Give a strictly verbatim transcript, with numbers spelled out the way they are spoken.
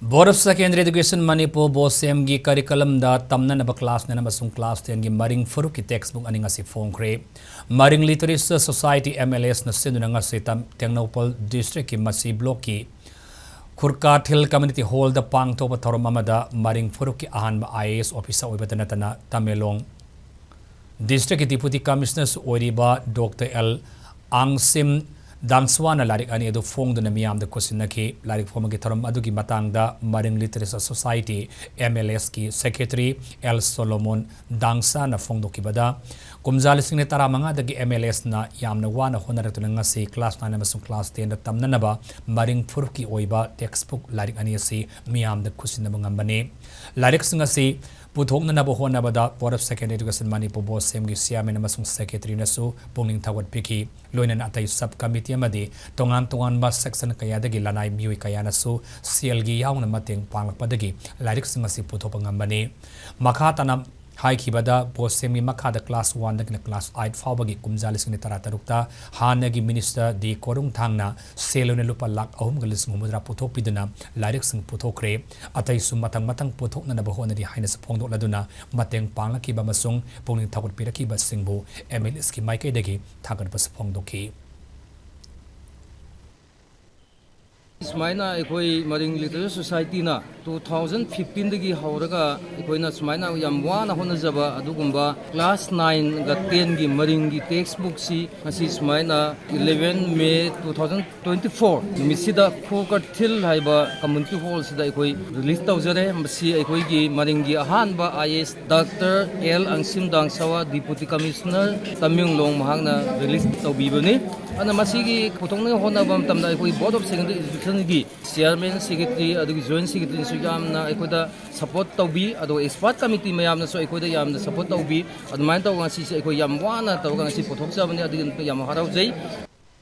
Board of Secondary Education Manipur, BOSEM ꯒꯤ curriculum ꯗ ꯇꯝꯅꯅꯕ class nine ꯑꯃꯁꯨꯡ class ten ꯒꯤ ꯃꯔꯤꯡ ꯐꯨꯔꯨꯞꯀꯤ textbook ꯑꯅꯤ ꯉꯁꯤ ꯐꯣꯡꯈ꯭ꯔꯦ꯫ ꯃꯔꯤꯡ Literature Society, M L S ꯅ ꯁꯤꯟꯗꯨꯅ ꯉꯁꯤ ꯇꯝ-, ꯇꯦꯡꯅꯧꯄꯜ district ꯀꯤ ꯃꯁꯤ block ꯀꯤ ꯈꯨꯔꯀꯥꯊꯤꯜ Community Hall ꯗ ꯄꯥꯡꯊꯣꯛꯄ ꯊꯧꯔꯝ ꯑꯃꯗ ꯃꯔꯤꯡ ꯐꯨꯔꯨꯞꯀꯤ ꯑꯍꯥꯟꯕ I A S officer ꯑꯣꯏꯕꯇ ꯅꯠꯇꯅ ꯇꯃꯦꯡꯂꯣꯡ district ꯀꯤ Deputy Commissioner ꯁꯨ ꯑꯣꯏꯔꯤꯕ Doctor L ꯑꯥꯡꯁꯤꯝ ꯗꯥꯡꯁ꯭ꯋꯥꯅ ꯂꯥꯏꯔꯤꯛ ꯑꯅꯤ ꯑꯗꯨ ꯐꯣꯡꯗꯨꯅ ꯃꯤꯌꯥꯝꯗ ꯈꯨꯠꯁꯤꯟꯅꯈꯤ꯫ ꯂꯥꯏꯔꯤꯛ ꯐꯣꯡꯕꯒꯤ ꯊꯧꯔꯝ ꯑꯗꯨꯒꯤ ꯃꯇꯥꯡꯗ ꯃꯔꯤꯡ Literature Society, M L S ꯀꯤ Secretary L ꯁꯣꯂꯣꯃꯣꯟ ꯗꯥꯡꯁꯥꯅ ꯐꯣꯡꯗꯣꯛꯈꯤꯕꯗ, ꯀꯨꯝꯖꯥ ꯂꯤꯁꯤꯡ ꯑꯅꯤ ꯇꯔꯥꯃꯉꯥꯗꯒꯤ M L S ꯅ ꯌꯥꯝꯅ ꯋꯥꯅ ꯍꯣꯠꯅꯔꯛꯇꯨꯅ ꯉꯁꯤ class nine ꯑꯃꯁꯨꯡ class ten ꯗ ꯇꯝꯅꯅꯕ ꯃꯔꯤꯡ ꯐꯨꯔꯨꯞꯀꯤ ꯑꯣꯏꯕ textbook ꯂꯥꯏꯔꯤꯛ ꯑꯅꯤ ꯑꯁꯤ ꯃꯤꯌꯥꯝꯗ ꯈꯨꯠꯁꯤꯟꯅꯕ ꯉꯝꯕꯅꯤ꯫ ꯂꯥꯏꯔꯤꯛꯁꯤꯡ ꯑꯁꯤ ꯄꯨꯊꯣꯛꯅꯅꯕ ꯍꯣꯠꯅꯕꯗ Board of Secondary Education Manipur, BOSEM ꯒꯤ chairman ꯑꯃꯁꯨꯡ secretary ꯅꯁꯨ ꯄꯨꯛꯅꯤꯡ ꯊꯧꯒꯠꯄꯤꯈꯤ꯫ ꯂꯣꯏꯅꯅ ꯑꯇꯩ sub committee ꯑꯃꯗꯤ ꯇꯣꯉꯥꯟ ꯇꯣꯉꯥꯟꯕ section ꯀꯌꯥꯗꯒꯤ ꯂꯅꯥꯏ ꯃꯤꯑꯣꯏ ꯀꯌꯥꯅꯁꯨ ꯁꯦꯜꯒꯤ ꯌꯥꯎꯅ ꯃꯇꯦꯡ ꯄꯥꯡꯂꯛꯄꯗꯒꯤ ꯂꯥꯏꯔꯤꯛꯁꯤꯡ ꯑꯁꯤ ꯄꯨꯊꯣꯛꯄ ꯉꯝꯕꯅꯤ꯫ ꯃꯈꯥ ꯇꯥꯅ ꯍꯥꯏꯈꯤꯕꯗ, BOSEM ꯒꯤ ꯃꯈꯥꯗ class one ꯗꯒꯤꯅ class eight ꯐꯥꯎꯕꯒꯤ ꯀꯨꯝꯖꯥ ꯂꯤꯁꯤꯡ ꯑꯅꯤ ꯇꯔꯥꯇꯔꯨꯛꯇ ꯍꯥꯟꯅꯒꯤ minister ꯗꯤ ꯀꯣꯔꯨꯡꯊꯥꯡꯅ ꯁꯦꯜ ꯑꯣꯏꯅ ꯂꯨꯄꯥ ꯂꯥꯈ ꯑꯍꯨꯝꯒ ꯂꯤꯁꯤꯡ ꯍꯨꯝꯐꯨꯇꯔꯥ ꯄꯨꯊꯣꯛꯄꯤꯗꯨꯅ ꯂꯥꯏꯔꯤꯛꯁꯤꯡ ꯄꯨꯊꯣꯛꯈ꯭ꯔꯦ꯫ ꯑꯇꯩꯁꯨ ꯃꯊꯪ ꯃꯊꯪ ꯄꯨꯊꯣꯛꯅꯅꯕ ꯍꯣꯠꯅꯔꯤ ꯍꯥꯏꯅꯁꯨ ꯐꯣꯡꯗꯣꯛꯂꯗꯨꯅ ꯃꯇꯦꯡ ꯄꯥꯡꯂꯛꯈꯤꯕ ꯑꯃꯁꯨꯡ ꯄꯨꯛꯅꯤꯡ ꯊꯧꯒꯠꯄꯤꯔꯛꯈꯤꯕꯁꯤꯡꯕꯨ M L S ꯀꯤ ꯃꯥꯏꯀꯩꯗꯒꯤ ꯊꯥꯒꯠꯄꯁꯨ ꯐꯣꯡꯗꯣꯛꯈꯤ꯫ ꯁꯨꯃꯥꯏꯅ ꯑꯩꯈꯣꯏ ꯃꯔꯤꯡ Literature Society ꯅ two thousand fifteen ꯗꯒꯤ ꯍꯧꯔꯒ ꯑꯩꯈꯣꯏꯅ ꯁꯨꯃꯥꯏꯅ ꯌꯥꯝ ꯋꯥꯅ ꯍꯣꯠꯅꯖꯕ ꯑꯗꯨꯒꯨꯝꯕ class nine ꯒ ten ꯒꯤ ꯃꯔꯤꯡꯒꯤ textbook ꯁꯤ ꯉꯁꯤ ꯁꯨꯃꯥꯏꯅ eleven May two thousand twenty four ꯅꯨꯃꯤꯠꯁꯤꯗ ꯈꯨꯔꯀꯥꯊꯤꯜ ꯍꯥꯏꯕ Community Hall ꯁꯤꯗ ꯑꯩꯈꯣꯏ release ꯇꯧꯖꯔꯦ꯫ ꯃꯁꯤ ꯑꯩꯈꯣꯏꯒꯤ ꯃꯔꯤꯡꯒꯤ ꯑꯍꯥꯟꯕ I A S Doctor L ꯑꯪꯁꯤꯝ ꯗꯥꯡꯁꯋꯥ, Deputy Commissioner Tamenglong, ꯃꯍꯥꯛꯅ release ꯇꯧꯕꯤꯕꯅꯤ꯫ ꯑꯗꯨꯅ ꯃꯁꯤꯒꯤ ꯄꯨꯊꯣꯛꯅꯕ ꯍꯣꯠꯅꯕ ꯃꯇꯝꯗ ꯑꯩꯈꯣꯏ Board of Secondary Education ꯒꯤ chairman, secretary, ꯑꯗꯨꯒꯤ joint secretary ꯁꯨ ꯌꯥꯝꯅ ꯑꯩꯈꯣꯏꯗ support ꯇꯧꯕꯤ, ꯑꯗꯨꯒ expert committee ꯃꯌꯥꯝꯅꯁꯨ ꯑꯩꯈꯣꯏꯗ ꯌꯥꯝꯅ support ꯇꯧꯕꯤ꯫ ꯑꯗꯨꯃꯥꯏꯅ ꯇꯧꯔꯒ ꯉꯁꯤꯁꯦ ꯑꯩꯈꯣꯏ ꯌꯥꯝ ꯋꯥꯅ ꯇꯧꯔꯒ ꯉꯁꯤ ꯄꯨꯊꯣꯛꯆꯕꯅꯤ, ꯑꯗꯨꯒꯤ ꯌꯥꯝ ꯍꯔꯥꯎꯖꯩ꯫